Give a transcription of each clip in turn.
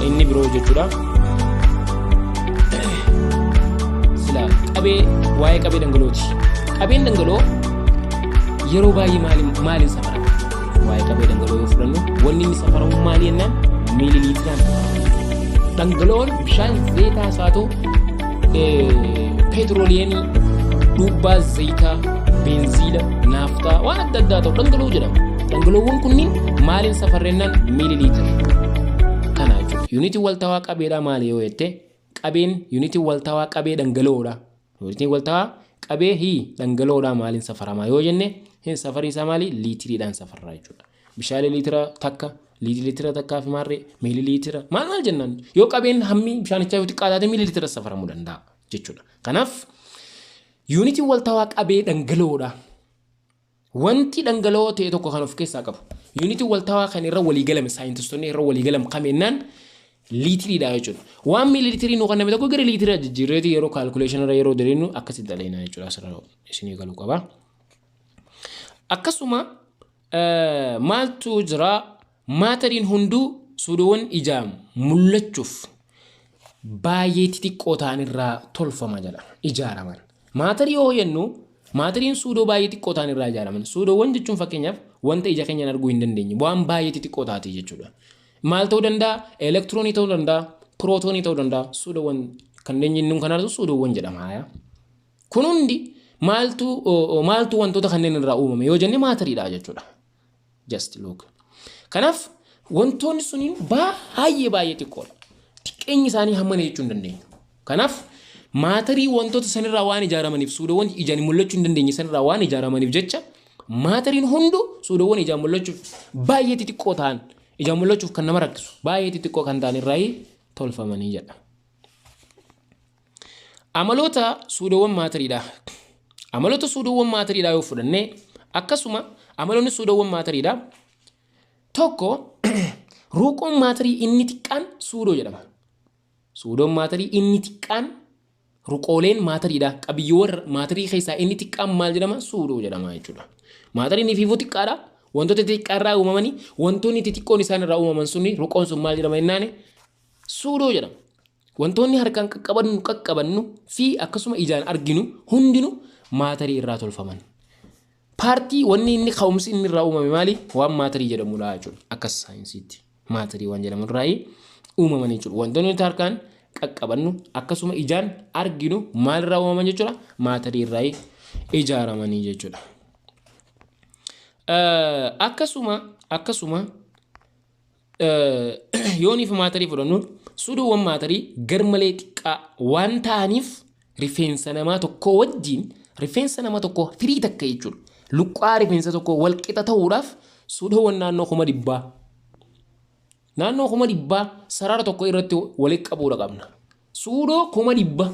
Inni biroo jechuudha. Sila qabee waa'ee qabee dhangala'ooti. Qabeen dhangala'oo yeroo baay'ee maaliin maaliin safarama? Waa'ee qabee dhangala'oo yoo fudhannu wanni inni safaramu maali jennaan miililiitiraan safarama. Dhangala'oon bishaan zeetaa isaa ta'u peetirooliyeemii, dhuubbaa zayitaa, beenziila, naaftaa waan adda addaa ta'u dhangala'oo jedhama. Dhangala'oowwan kunniin maaliin safarrennaan miililiitira. Kana jechuudha. Yuunitiin waltawaa qabeedhaa maali yoo jette qabeen yuunitiin waltawaa qabee dhangala'oodha. Yuunitiin waltawaa qabee hi dhangala'oodhaa maaliin safaramaa yoo jenne hin safarii isaa maali liitiriidhaan safarraa jechuudha. Bishaalee liitira takka liitira takkaa fi maarree miililiitira maal maal jennaan yoo qabeen hammi bishaanichaa yoo xiqqaa taate miililiitira safaramuu danda'a jechuudha. Kanaaf yuunitiin waltawaa qabee dhangala'oodha. Wanti dhangala'oo ta'e tokko kan of keessaa qabu. Yuunitiin waltawaa kan irra walii galame saayintistoonni irra walii galam kamennaan liitiriidha jechuudha. Waan miililiitirii nuu kenname tokko gara liitira jijjiirreeti yeroo kaalkuleeshinii irra yeroo daleenu akkasitti daleena jechuudha. Asirra isinii galuu qaba. Akkasuma maaltu jira maatariin hunduu suudoowwan ijaan mul'achuuf baay'ee xixiqqoo ta'an irraa tolfama jedha ijaaraman. Maatarii yoo jennu maatariin suudoo baay'ee xiqqoo ta'an irraa ijaaraman. Suudoowwan jechuun fakkeenyaaf wanta ija keenyaan arguu hin dandeenye waan baay'ee xixiqqoo taate jechuudha. Maal ta'uu danda'a? Elektiroonii ta'uu danda'a, pirootoonii ta'uu danda'a. Suudoowwan kanneen jennuun kanaatu suudoowwan jedhama. Kun hundi maaltu maaltu wantoota kanneen irraa uumame yoo jenne maatariidha jechuudha. Just look. Kanaaf wantoonni suniin baay'ee baay'ee xiqqoodha. Xiqqeenyi isaanii hammana jechuu hin dandeenyu. Kanaaf maatarii wantoota sanirraa waan ijaaramaniif suudoowwan ijaan mul'achuu hin dandeenye sanirraa waan ijaaramaniif jecha maatariin hunduu suudoowwan ijaan mul'achuuf baay'ee xixiqqoo ta'an ijaan mul'achuuf kan nama rakkisu baay'ee xixiqqoo kan ta'an irraa tolfamanii jedha. Amaloota suudoowwan maatariidha. Amaloota suudoowwan maatariidha yoo fudhanne akkasuma amaloonni suudoowwan maatariidha tokko ruuqoon maatarii inni xiqqaan suudoo jedhama. Suudoon maatarii inni xiqqaan ruqooleen maatariidha. Qabiyyoowwan maatarii keessaa inni xiqqaan maal jedhama? Suudoo jedhama jechuudha. Maatariin ifiifuu xiqqaadha. Wantoota xixiqqaa irraa uumamanii wantoonni xixiqqoon isaan irraa uumaman suni ruqoon sun maal jedhama jennaani? Suudoo jedhama. Wantoonni harkaan qaqqabannu qaqqabannu fi akkasuma ijaan arginu hundinu maatarii irraa tolfaman. Paartii wanni inni ka'umsi inni irraa uumame maali? Waan maatarii jedhamudha jechuudha. Akka saayinsiitti maatarii waan jedhamu irraa uumaman jechuudha. Wantoonni nuti harkaan qaqqabannu akkasuma ijaan arginu maal irraa uumaman jechuudha? Maatarii irraa ijaaramanii jechuudha. Akkasuma akkasuma yooniif maatarii fudhannu suduuwwan maatarii garmalee xiqqaa waan ta'aniif rifeensa namaa tokko wajjin rifeensa nama tokko firii takka jechuudha. Luqqaa rifeensa tokko wal qixa ta'uudhaaf suduuwwan naannoo 100,000 naannoo 100,000 sarara tokko irratti walitti qabuudha qabna. Suudoo 100,000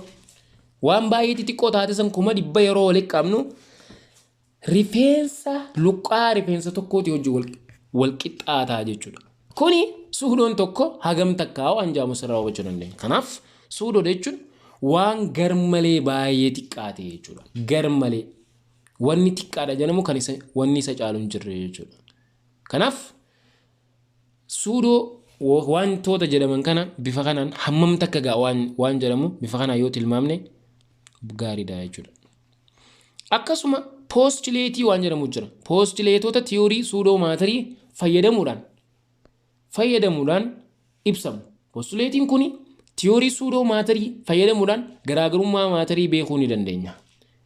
waan baay'ee xixiqqoo taate san 100,000 yeroo walitti qabnu rifeensa luqqaa rifeensa tokkooti hojii wal qixxaataa jechuudha. Kuni suudoon tokko hagam takkaa waan jedhamu sirraa hubachuu dandeenya. Kanaaf suudoo jechuun waan garmalee baay'ee xiqqaate jechuudha. Garmalee wanni xiqqaadha jedhamu kan isa wanni isa caalu hin jirre jechuudha. Kanaaf suudoo wantoota jedhaman kana bifa kanaan hammam takka ga'a waan waan jedhamu bifa kanaan yoo tilmaamne gaariidha jechuudha. Akkasuma poostileetii waan jedhamu jira. Poostileetota tiyoorii suudoo maatarii fayyadamuudhaan fayyadamuudhaan ibsamu. Poostileetiin kun tiyoorii suudoo maatarii fayyadamuudhaan garaagarummaa maatarii beekuu ni dandeenya.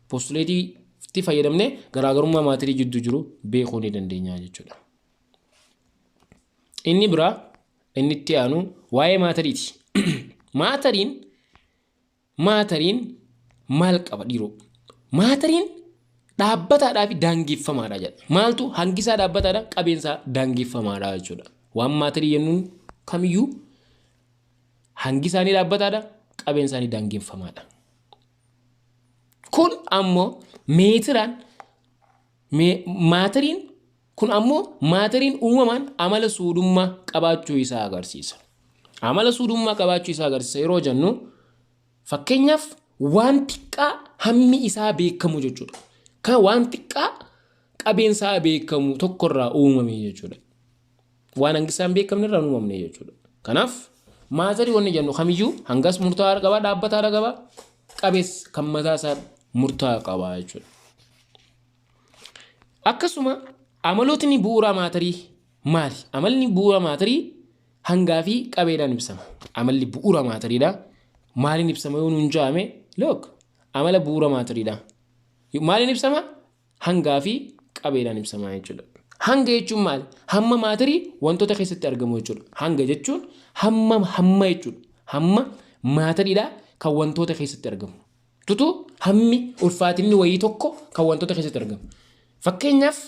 Poostileetiitti fayyadamnee garaagarummaa maatarii jidduu jiru beekuu ni dandeenya jechuudha. Inni biraa inni itti aanu waa'ee maatariiti. Maatariin Maatariin maal qaba dhiiroo? Maatariin dhaabbataadhaa fi daangeffamaadha jedha. Maaltu hangisaa dhaabbataadha qabeensaa daangeffamaadha jechuudha. Waan maatarii jennuun kamiyyuu hangi isaanii dhaabbataadha qabeen isaanii daangeffamaadha. Kun ammoo meetiraan maatariin kun ammoo maatariin uumamaan amala suudummaa qabaachuu isaa agarsiisa. Amala suudummaa qabaachuu isaa agarsiisa yeroo jennu fakkeenyaaf waan xiqqaa hammi isaa beekamu jechuudha. Kan waan xiqqaa qabeen isaa beekamu tokkorraa uumame jechuudha. Waan hangi isaa hin beekamne irraa hin uumamne jechuudha. Kanaaf Maatarii wanni jennu kamiyyuu hangas murtaa'aa qaba, dhaabbataadha qaba, qabees kan mataa isaa murtaa'aa qaba jechuudha. Akkasuma amalootni bu'uura maatarii maali? Amalli bu'uura maatarii hangaa fi qabeedhaan ibsama. Amalli bu'uura maatariidha. Maaliin ibsama yoo nuun jedhame, look, amala bu'uura maatariidha. Maaliin ibsama? Hangaa fi qabeedhaan ibsama jechuudha. Hanga jechuun maali? Hamma maatarii wantoota keessatti argamu jechuudha. Hanga jechuun hamma hamma jechuudha. Hamma maatariidha kan wantoota keessatti argamu. Tutu hammi ulfaatinni wayii tokko kan wantoota keessatti argamu. Fakkeenyaaf,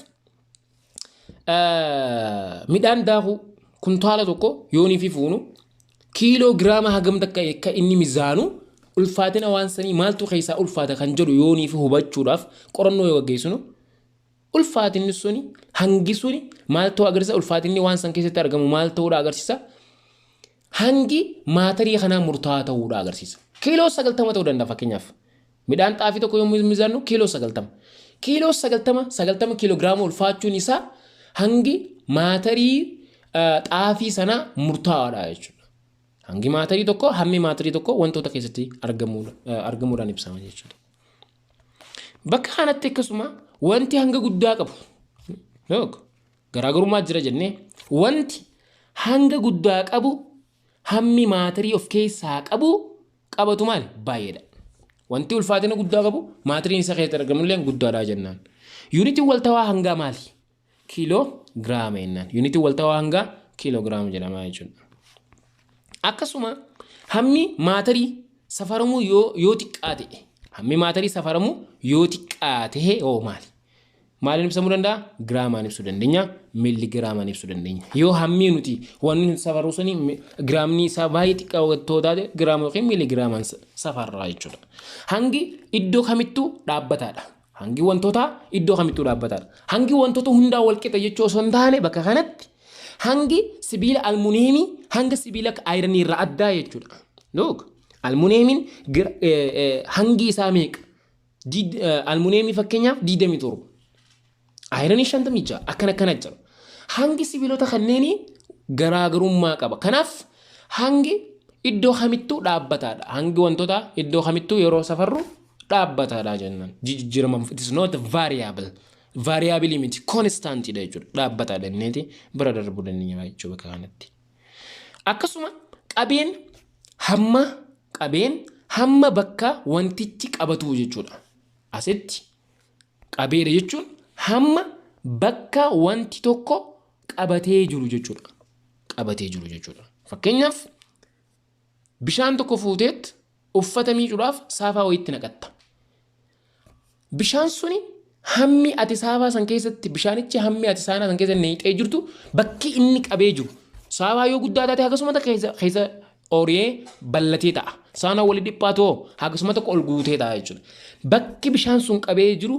midhaan daakuu kuntaala tokko yoonii fi fuunu, kiiloo giraama hagam takka akka inni mizaanu, ulfaatina waan sanii maaltu keessaa ulfaata kan jedhu yoonii fi hubachuudhaaf qorannoo yoo gaggeessinu, ulfaatinni suni, hangi suni maal ta'uu agarsiisa? Ulfaatinni waan san keessatti argamu maal ta'uudha agarsiisa? Hangi maatarii kanaa murtaa'aa ta'uudha agarsiisa. Kiiloo 90 ta'uu danda'a. Fakkeenyaaf, midhaan xaafii tokko yommuu mizaannu kiiloo 90, kiiloo 90, 90 kiiloo giraama ulfaachuun isaa hangi maatarii xaafii sanaa murtaa'aadha jechuudha. Hangi maatarii tokko, hammi maatarii tokko wantoota keessatti argamuudhaan ibsama jechuudha. Bakka kanatti akkasuma wanti hanga guddaa qabu, look, garaagarummaa jira jennee, wanti hanga guddaa qabu hammi maatarii of keessaa qabu qabatu maali? Baay'eedha. Wanti ulfaatina guddaa qabu maatariin isa keessatti argamullee guddaadha jennaan. Yuunitiin waltawaa hangaa maali? Kiiloo giraama jennaan. Yuunitiin waltawaa hangaa kiiloo giraama jedhama jechuudha. Akkasuma hammi maatarii safaramuu yoo xiqqaa ta'e, hammi maatarii safaramuu yoo xiqqaa ta'e hoo maali? Maaliin ibsamuu danda'a? Giraamaan ibsuu dandeenya, miiligiraamaan ibsuu dandeenya. Yoo hammi nuti wanni nuti safarru suni giraamni isaa baay'ee xiqqaa yoo taate, giraama yookiin miiligiraamaan safarraa jechuudha. Hangi iddoo kamittuu dhaabbataadha. Hangi wantootaa iddoo kamittuu dhaabbataadha. Hangi wantoota hundaa wal qixa jechuu osoo hin taane, bakka kanatti hangi sibiila almuuniyeemii hanga sibiila ayiranii irraa addaa jechuudha. Look, almuuniyeemiin hangi isaa meeqa? Almuuniyeemii fakkeenyaaf 27. Ayiranii 56, akkana akkana jira. Hangi sibiilota kanneenii garaagarummaa qaba. Kanaaf hangi iddoo kamittuu dhaabbataadha. Hangi wantoota iddoo kamittuu yeroo safarru dhaabbataadha jennaan. Jijjiirama, it is not variable. Variable miti, constantidha jechuudha. Dhaabbataadha inneeti bira darbuu dandeenya jechuudha bakka kanatti. Akkasuma qabeen hamma, qabeen hamma bakka wantichi qabatu jechuudha. Asitti qabeedha jechuun hamma bakka wanti tokko qabatee jiru jechuudha. Qabatee jiru jechuudha. Fakkeenyaaf, bishaan tokko fuuteet uffata miicuudhaaf saafaa wayiitti naqatta. Bishaan suni hammi ati saafaa san keessatti, bishaanichi hammi ati saafaa san keessa neexee jirtu, bakki inni qabee jiru, saafaa yoo guddaa taate akkasuma keessa keessa ooriyee bal'atee ta'a. Saanaa wali dhiphaatoo akkasuma tokko ol guutee ta'a jechuudha. Bakki bishaan sun qabee jiru,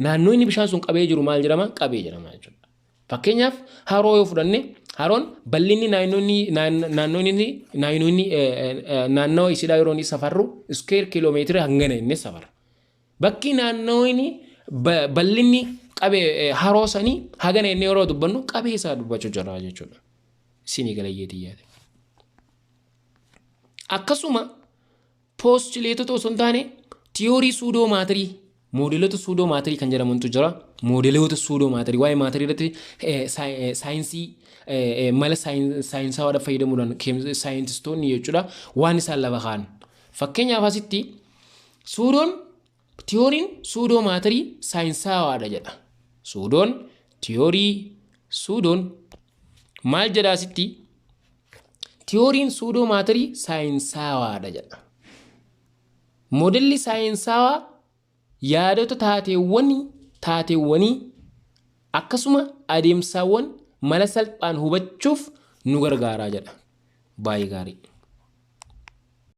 naannoo inni bishaan sun qabee jiru maal jedhama? Qabee jedhama jechuudha. Fakkeenyaaf, haroo yoo fudhanne, haroon bal'inni naannoo inni naannoo isiidhaa yeroo inni safarru square kiiloomeetira hangana inni safara. Bakki naannoo inni bal'inni qabee haroo sanii hagana inni yeroo dubbannu qabee isaa dubbachuu jira jechuudha. Isinii galayyeetii yaade. Akkasuma poostileetota osoo hin taane tiyoorii pseudo maatarii, moodeelota pseudo maatarii kan jedhamantu jira. Moodeelota pseudo maatarii waa'ee maatarii irratti saayinsii mala saayinsaawaa fayyadamuudhaan saayintistoonni jechuudha waan isaan lafa kaan. Fakkeenyaaf, asitti pseudoon tiyooriin pseudo maatarii saayinsaawaadha jedha. Pseudoon tiyoorii pseudoon maal jedha asitti? Tiyooriin pseudo maatarii saayinsaawaadha jedha. Moodelli saayinsaawaa yaadota taateewwanii akkasuma adeemsaawwan mala salphaan hubachuuf nu gargaaraa jedha. Baay'ee gaarii.